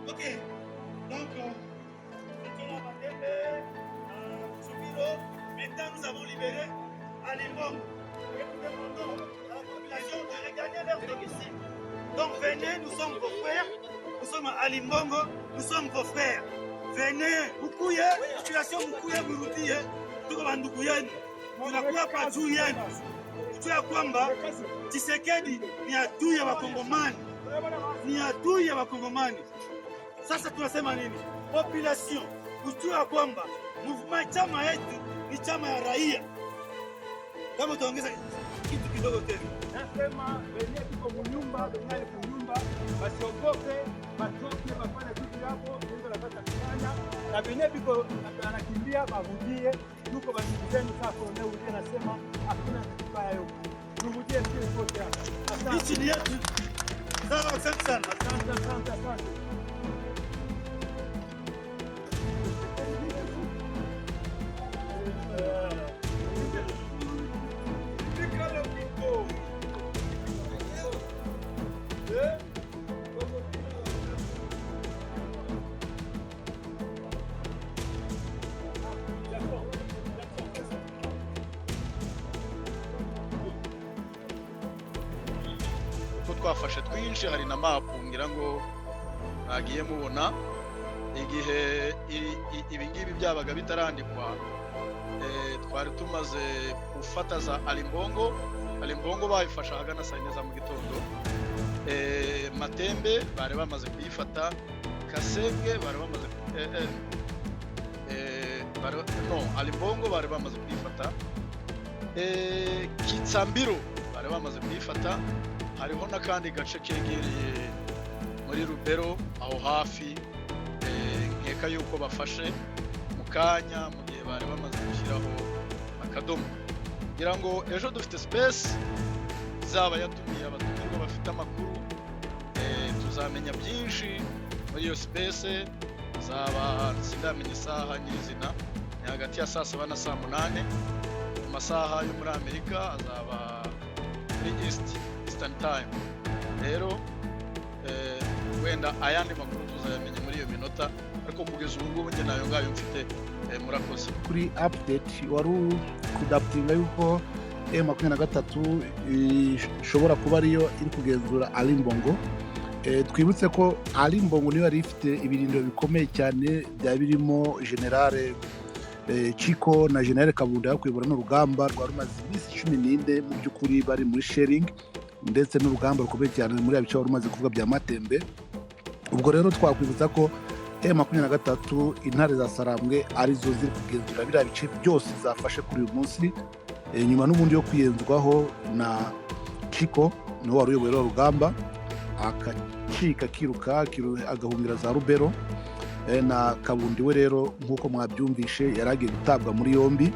Ok, donc nous étions à Matembe, à Chubiro. Maintenant, nous avons libéré Alimbongo. Et nous demandons à la population de regagner leur domicile. Donc venez, nous sommes vos frères. Nous sommes à Alimbongo, nous sommes vos frères. Venez, mukuye, population mukuye, murudie, tuko bandugu yenu, tunakuwa pa juu yenu. Tujue ya kwamba Tshisekedi ni adui ya Wakongomani, ni adui ya Wakongomani. Sasa tunasema nini? Population, kujua ya kwamba mouvement chama yetu ni chama ya raia. Kama utaongeza kitu kidogo tena. Nasema wenye tuko munyumba, wenye kunyumba basiogope, batoke bafanye vitu yabo ndio napata kufanya, na wenye biko anakimbia barudie, tuko bandugu zenu. Sasa urudie, nasema hakuna kitu kibaya yote, turudie sisi wote hapa. Asante. Nchi ni yetu. Sawa, asante sana. Asante, asante, asante. Ko twafashe twinshi, hari na mapu ngira ngo mwagiye mubona igihe ibi ngibi byabaga bitarandikwa. Twari tumaze gufata za Alimbongo. Alimbongo bayifashe ahagana saa 4 za mu gitondo. Matembe bari bamaze kuyifata, Kasenge bari bamaze bari, no, Alimbongo bari bamaze kuyifata, Kitsambiro bari bamaze kuyifata. Hariho n'akandi gace kegereye muri Rubero aho hafi, nkeka yuko bafashe mu kanya mu gihe bari bamaze gushyiraho akadomo. Ngira ngo ejo dufite space izaba yatumiye abatumirwa bafite amakuru, tuzamenya byinshi muri iyo space. Zaba sindamenya isaha nyirizina, ni hagati ya saa 7 na saa 8 mu masaha yo muri Amerika, azaba muri Eastern Time. Rero wenda ayandi makuru tuzayamenya muri iyo minota, ariko kugeza ubu ngubu njye nayo ngayo mfite. Murakoze. Kuri update wari kudaputinga yuko M23 ishobora kuba ariyo iri kugenzura Alimbongo. Twibutse ko Alimbongo niyo yari ifite ibirindiro bikomeye cyane byaba birimo Generale Chiko na Generale Kabunda, kuyobora n'urugamba rwari rumaze iminsi 14 mu by'ukuri bari muri sharing, ndetse n'urugamba rukomeye cyane muri ya bice wari umaze kuvuga bya Matembe. Ubwo rero twakwibutsa ko M23 intare za Sarambwe arizo ziri kugenzura biriya bice byose zafashe kuri uyu munsi, nyuma n'ubundi yo kwiyenzwaho na Chiko, niwe wari uyoboye ruriya rugamba, akacika akiruka agahungira za Rubero. Na Kabundi we rero nk'uko mwabyumvishe yari agiye gutabwa muri yombi.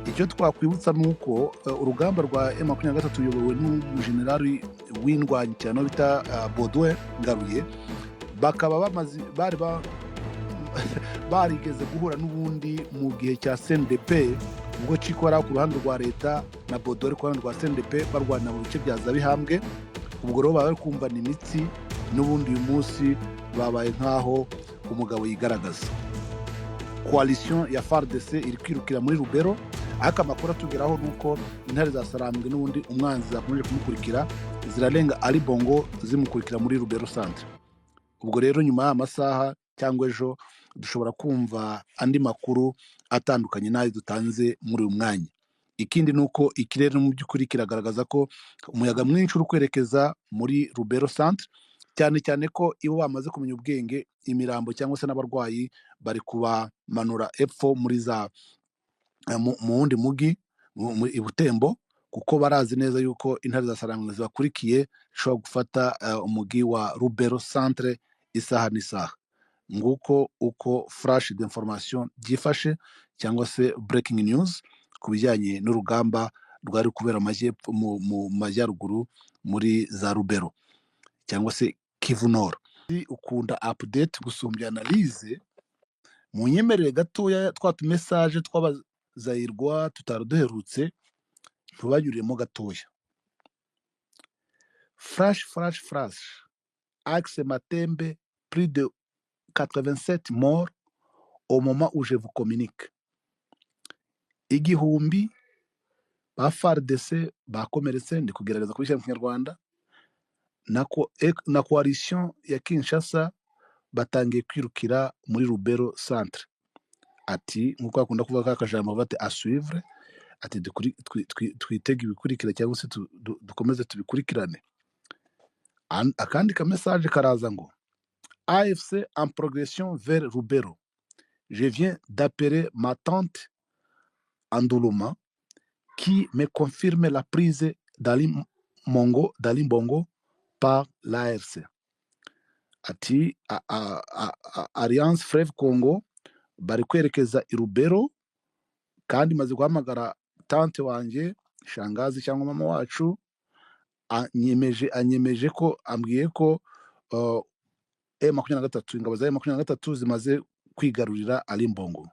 Icyo twakwibutsa ni uko urugamba rwa M23 ruyobowe n'umujenerali w'indwanyi cyane bita Baudouin Ngaruye, bakaba bamaze bari barigeze guhura n'ubundi mu gihe cya CNDP, ubwo Chiko yari ku ruhande rwa leta na Baudouin ari ku ruhande rwa CNDP, barwana mu bice bya Zabihambwe. Ubwo rero baba bari kumvana imitsi, n'ubundi uyu munsi babaye nk'aho umugabo yigaragaza. Coalition ya FARDC iri kwirukira muri Rubero, ariko amakuru atugeraho ni uko intare za Sarambwe n'ubundi umwanzi zakomeje kumukurikira, zirarenga Alibongo zimukurikira muri Rubero centre. Ubwo rero nyuma y'aya masaha cyangwa ejo dushobora kumva andi makuru atandukanye n'ayo dutanze muri uyu mwanya. Ikindi ni uko ikirere mu by'ukuri kiragaragaza ko umuyaga mwinshi uri kwerekeza muri Rubero centre, cyane cyane ko iyo bamaze kumenya ubwenge imirambo cyangwa se n'abarwayi bari kubamanura epfo muri za mu wundi mugi i Butembo, kuko barazi neza yuko intare za Sarambwe zibakurikiye zishobora gufata umugi wa Rubero centre isaha n'isaha. Nguko uko flash d'information byifashe cyangwa se breaking news ku bijyanye n'urugamba rwari kubera mu majyaruguru muri za Rubero cyangwa se Kivu Nord. Ukunda update gusumbya analyse, munyemerere gatoya twa tumessage tw'abazayirwa tutari duherutse ntubanyuriremo gatoya. Flash, flash, flash, axe Matembe plus de 1087 morts au moment où je vous communique. 1000 ba FARDC bakomeretse, ndi kugerageza kubishyira mu Kinyarwanda, na coalition ya Kinshasa batangiye kwirukira muri Rubero centre. Ati nkuko akunda kuvuga ka kajambo bati à suivre, ati twitege ibikurikira cyangwa se dukomeze tubikurikirane. Akandi ka message karaza ngo AFC en progression vers Rubero. Je viens d'appeler ma tante Anduluma qui me confirme la prise d'Ali Mbongo par l'ARC. Ati Alliance Fleuve Congo bari kwerekeza i Rubero, kandi maze guhamagara tante wanjye, shangazi cyangwa mama wacu, anyemeje ko ambwiye ko M23, ingabo za M23 zimaze kwigarurira Ali Mbongo.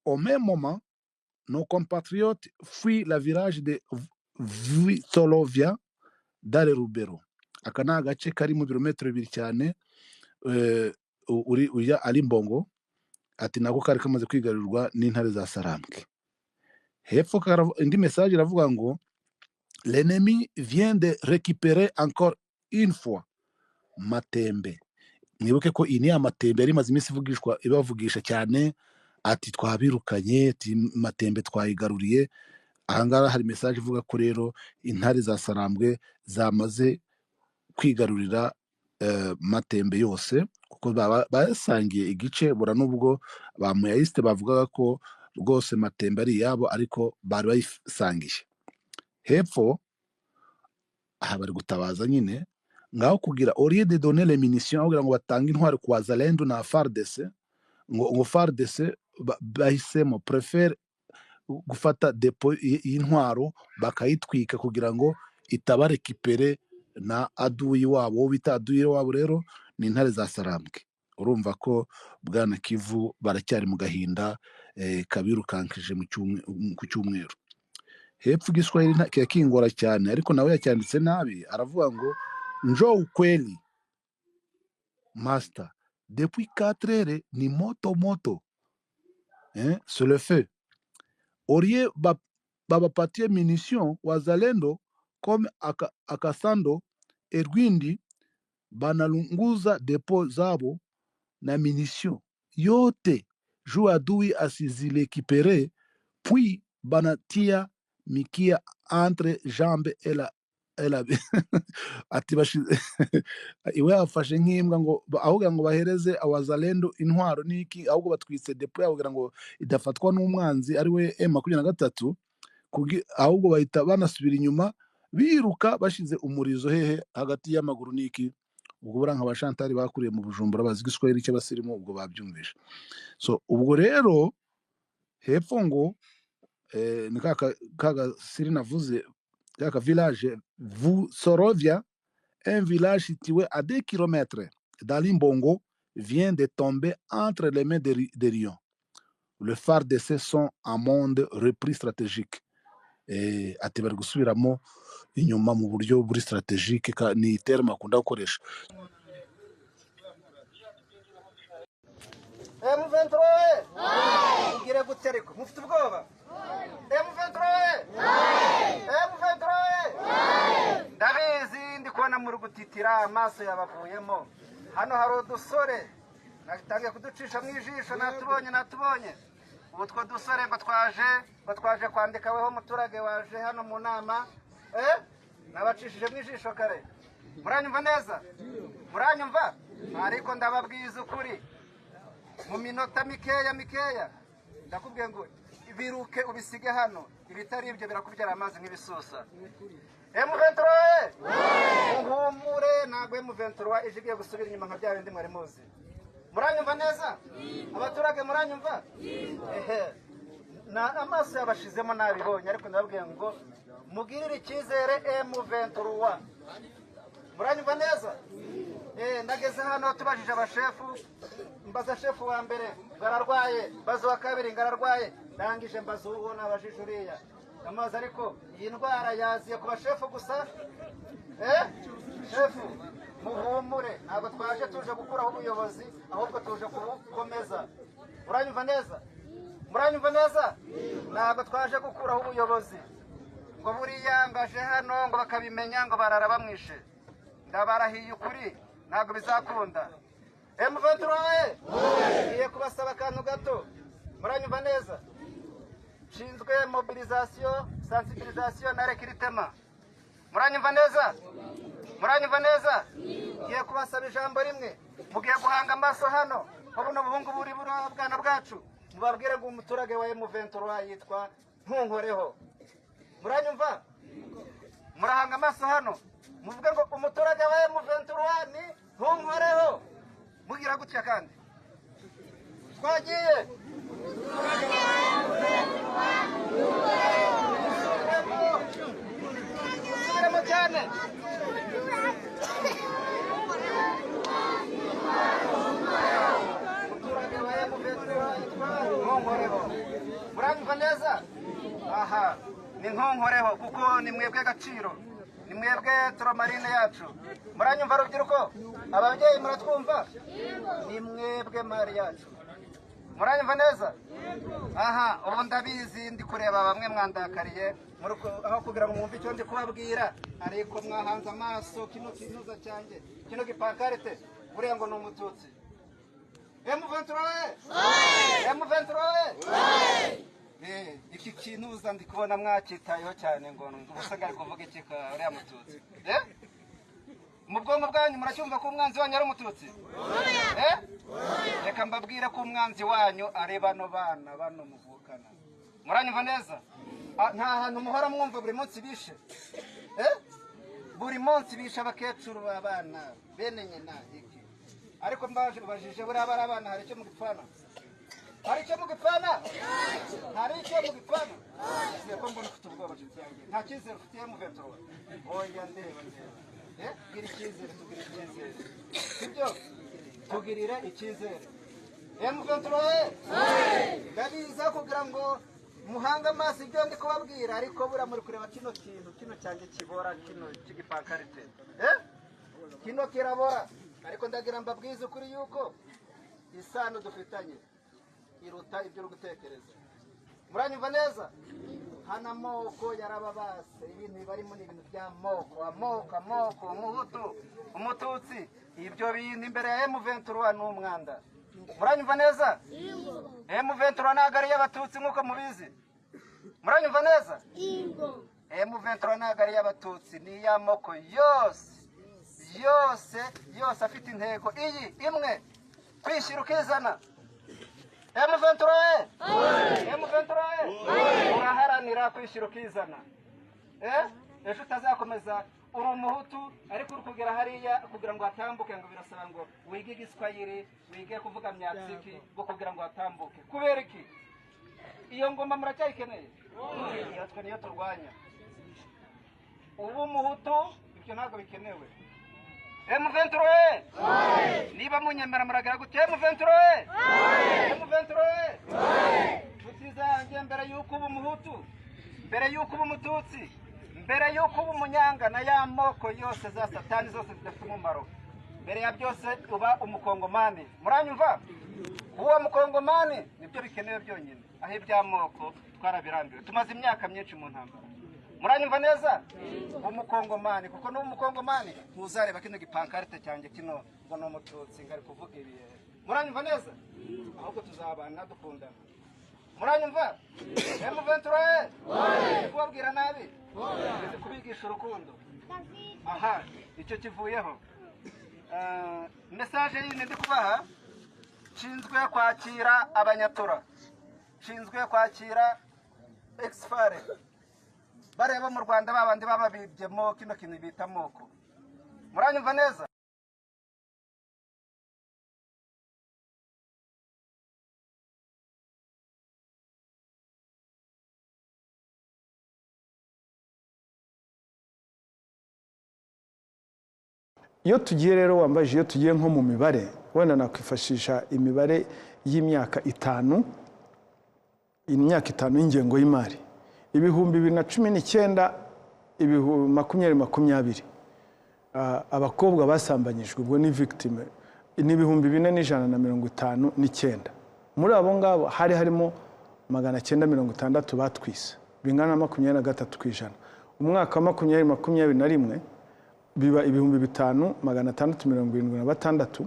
Au même moment, nos compatriotes fuient la village de Vitolovia dans le Rubero. Aka ni agace kari mu birometero 2 cyane uri ujya Ali Mbongo, ati nako kari kamaze kwigarurirwa n'intare za Sarambwe. Hepfo indi message iravuga ngo l'ennemi vient de récupérer encore une fois Matembe. Mwibuke ko iyi ni ya Matembe yari imaze iminsi ivugishwa, ibavugisha cyane, ati twabirukanye, ati Matembe twayigaruriye. Ahangaha hari message ivuga ko rero intare za Sarambwe zamaze kwigarurira Matembe yose, kuko basangiye igice bura, nubwo ba muyayiste bavugaga ko rwose Matembe ari iyabo, ariko bari bayisangiye. Hepfo aha bari gutabaza nyine ngaho kugira au lieu de donner les munitions, aho kugira ngo batange intwaro ku Wazalendo na FARDC, ngo FARDC bahisemo préfère gufata dépôt y'intwaro bakayitwika kugira ngo itaba récupérée na adui wabo. Uwo bita adui wabo rero ni intare za Sarambwe. Urumva ko bwana Kivu baracyari mu gahinda kabirukankije ku cyumweru. Hepfo Igiswahili kirakingora cyane, ariko nawe yacyanditse nabi, aravuga ngo njo ukweli master, depuis 4 heures ni moto moto, hein, c'est le feu. Au lieu babapatie munition wazalendo comme Akasando Erwindi, banalunguza dépôt zabo na munition yote juu adui asizirécupère, puis banatia mikia entre jambe ela ati bashize iwe yafashe nk'imbwa ngo ahubwo ngo bahereze abazalendo intwaro niki, ahubwo batwitse dépôt yabo kugira ngo idafatwa n'umwanzi ari we M23, ahubwo bahita banasubira inyuma biruka bashize umurizo hehe hagati y'amaguru niki. Ubwo buriya nka ba Chantal bakuriye mu Bujumbura bazi Igiswahili cy'abasirimu, ubwo babyumvishe. So ubwo rero hepfo ngo ni ka gasiri navuze, ka village Vusorovia, un village situé à 2 km d'Alimbongo, vient de tomber entre les mains des lions. Le FARDC sont en mode repli stratégique. Ati bari gusubiramo inyuma mu buryo buri stratégique, ni terme akunda gukoresha. M23, mugire gute? Ariko mufite ubwoba? M23, M23, ndabizi, ndi kubona muri gutitira, amaso yabavuyemo. Hano hari udusore natangiye kuducisha mu ijisho, natubonye, natubonye. Ubu utwo dusore ngo twaje kwandika weho muturage waje hano mu nama, nabacishije mu ijisho kare. Muranyumva neza? Muranyumva? Ariko ndababwiza ukuri, mu minota mikeya mikeya ndakubwiye ngo biruke ubisige hano, ibitari ibyo birakubyara amazi nk'ibisusa. M23, muhumure, ntabwo M23 ije igiye gusubira inyuma nka bya bindi mwari muzi. Muranyumva neza abaturage? Muranyumva? Ehe, na amaso yabashizemo nabibonye, ariko ndababwiye ngo mugirire icyizere M23. Muranyumva neza? Ndageze hano tubajije abashefu, mbaza shefu wa mbere ngo ararwaye, mbaza uwa kabiri ngo ararwaye, ndangije mbaza uwo nabajije uriya, ndamubaza ariko iyi ndwara yaziye ku bashefu gusa? Shefu Muhumure, ntabwo twaje tuje gukuraho ubuyobozi, ahubwo tuje kubukomeza. Muranyumva neza? Muranyumva neza? Ntabwo twaje gukuraho ubuyobozi ngo buriya ngaje hano ngo bakabimenya ngo barara bamwishe. Ndabarahiye ukuri, ntabwo bizakunda. M23, ngiye kubasaba akantu gato. Muranyumva neza? Nshinzwe mobilisation, sensibilisation na recrutement. Muranyumva neza? Muranyumva neza? Ngiye kubasaba ijambo rimwe. Mugiye guhanga amaso hano ko buno buhungu buri bwana bwacu, mubabwire ngo umuturage wa M23 yitwa Ntunkoreho. Muranyumva? Murahanga amaso hano muvuge ngo umuturage wa M23 ni Ntunkoreho. Mugira gutya kandi twagiye. Musubiremo cyane. Umuturage wa M23 yitwa Ntunkoreho. Muranyumva neza? Aha ni Ntunkoreho kuko ni mwebwe agaciro, ni mwebwe turomarine yacu. Muranyumva rubyiruko? Ababyeyi muratwumva? Ni mwebwe mari yacu. Muranyumva neza? Aha ubu ndabizi ndi kureba bamwe mwandakariye aho kugira ngo mwumve icyo ndi kubabwira, ariko mwahanze amaso kino kinuza cyanjye, kino gipankarite, buriya ngo ni umututsi. M23, M23. Iki kinuza ndi kubona mwakitayeho cyane ngo ubusa ngari kuvuga iki uriya mututsi. Mu bwonko bwanyu muracyumva ko umwanzi wanyu ari umututsi? Reka mbabwire ko umwanzi wanyu ari bano bana bano muvukana. Muranyumva neza? Nta hantu muhora mwumva buri munsi bishe. Buri munsi bishe abakecuru b'abana bene nyina iki. Ariko mbaje bajije buriya bari abana, hari icyo mugipfana? Hari icyo mugipfana? Hari icyo mugipfana? Ko mbona ufite ubwoba nshuti yanjye. Nta cyizere ufitiye M23. Oya ndeba ndeba. Gira icyizere, tugira icyizere. Sibyo? Tugirire icyizere. M23, ndabiza kugira ngo muhanga amaso ibyo ndi kubabwira, ariko buriya muri kureba kino kintu, kino cyanjye kibora, kino cy'igipankarite. Kino kirabora, ariko ndagira mbabwize ukuri yuko isano dufitanye iruta ibyo uri gutekereza. Muranyumva neza? Hano amoko yarababase, ibintu barimo ni ibintu by'amoko, amoko, amoko, umuhutu, umututsi, ibyo bintu imbere ya M23 ni umwanda. Muranyumva neza? M23 ntabwo ari iy'abatutsi nk'uko mubizi. Muranyumva neza? M23 ntabwo ari iy'abatutsi, ni iy'amoko yose, yose, yose afite intego iyi imwe, kwishyira ukizana. M23, M23, uraharanira kwishyira ukizana. Ejo utazakomeza uri umuhutu ariko uri kugera hariya kugira ngo atambuke ngo birasaba ngo wige igiswahili, wige kuvuga myatsiki ngo kugira ngo atambuke. Kubera iki? Iyo ngoma muracyayikeneye? Iyo twe niyo turwanya. Ubu umuhutu ibyo ntabwo bikenewe. M23, niba munyemera muragira gute? M23, M23. Nshuti zanjye, mbere yuko uba umuhutu, mbere yuko uba umututsi, mbere yuko uba umunyanga na ya moko yose za satani zose zidafite umumaro, mbere ya byose uba umukongomani. Muranyumva? Uwo mukongomani nibyo bikenewe byonyine. Aho iby'amoko twarabirambiwe, tumaze imyaka myinshi mu ntambara. Muranyumva neza? Umukongomani, kuko n'ubu umukongomani ntuzareba kino gipankarite cyanjye kino ngo ni umututsi ngari kuvuga ibi. Muranyumva neza? Ahubwo tuzabana dukundana. Muranyumva? M23, kubabwira nabi, kubigisha urukundo. Aha, icyo kivuyeho. Message yindi ndi kubaha, nshinzwe kwakira abanyatura, nshinzwe kwakira exfare bareba mu Rwanda babandi bababibyemo kino kintu bita moko. Muranyumva neza? Iyo tugiye rero wambaje, iyo tugiye nko mu mibare, wenda nakwifashisha imibare y'imyaka itanu, imyaka itanu y'ingengo y'imari, 2019 2020. abakobwa basambanyijwe, ubwo ni victime, ni 4159. Muri abo ngabo hari harimo 960 batwise, bingana na 23%. Umwaka wa 2021 biba 5676,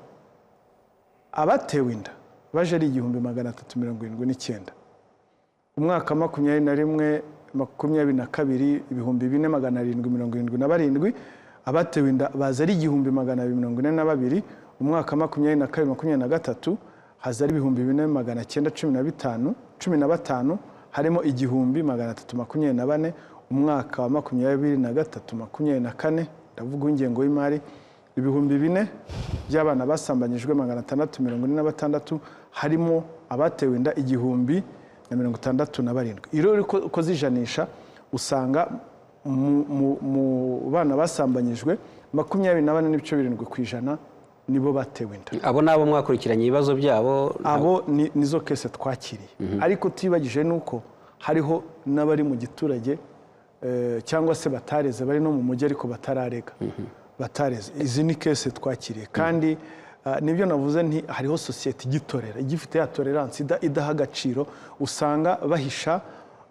abatewe inda baje ari 1379. Umwaka wa 21-22, 4777, abatewe inda baza ari 1242. Umwaka wa 22-23 haza ari 4915, 15, harimo 1324. Umwaka wa 23-24, ndavuga ingengo y'imari, 4000 by'abana basambanyijwe 646, harimo abatewe inda 1067. Iyo rero ukoze ijanisha, usanga mu bana basambanyijwe, 24.7% nibo batewe inda. Abo ni abo mwakurikiranye ibibazo byabo? Abo nizo case twakiriye, ariko utibagije nuko hariho n'abari mu giturage cyangwa se batareze, bari no mu mujyi ariko batararega, batareze. Izi ni case twakiriye. Kandi nibyo navuze nti hariho sosiyete igitorera, igifite ya tolerance, idaha agaciro. Usanga bahisha,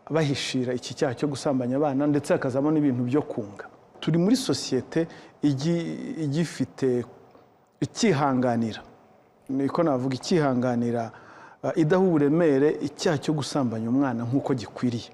bahishira iki cyaha cyo gusambanya abana, ndetse hakazamo n'ibintu byo kunga. Turi muri sosiyete igifite ikihanganira, niko navuga, ikihanganira, idaha uburemere icyaha cyo gusambanya umwana nk'uko gikwiriye.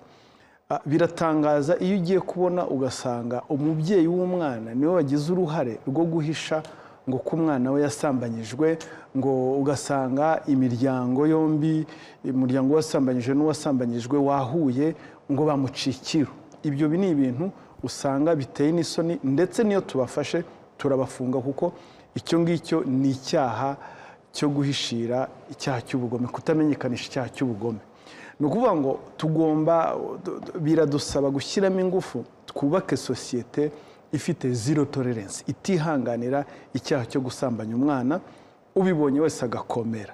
Biratangaza iyo ugiye kubona ugasanga umubyeyi w'umwana niwe wagize uruhare rwo guhisha ngo ko umwana we yasambanyijwe, ngo ugasanga imiryango yombi, umuryango wasambanyije n'uwasambanyijwe wahuye, ngo bamucikiro. Ibyo ni ibintu usanga biteye n'isoni, ndetse n'iyo tubafashe turabafunga, kuko icyo ngicyo ni icyaha cyo guhishira, icyaha cy'ubugome, kutamenyekanisha icyaha cy'ubugome. Ni ukuvuga ngo tugomba, biradusaba gushyiramo ingufu, twubake sosiyete ifite zero tolerance, itihanganira icyaha cyo gusambanya umwana, ubibonye wese agakomera.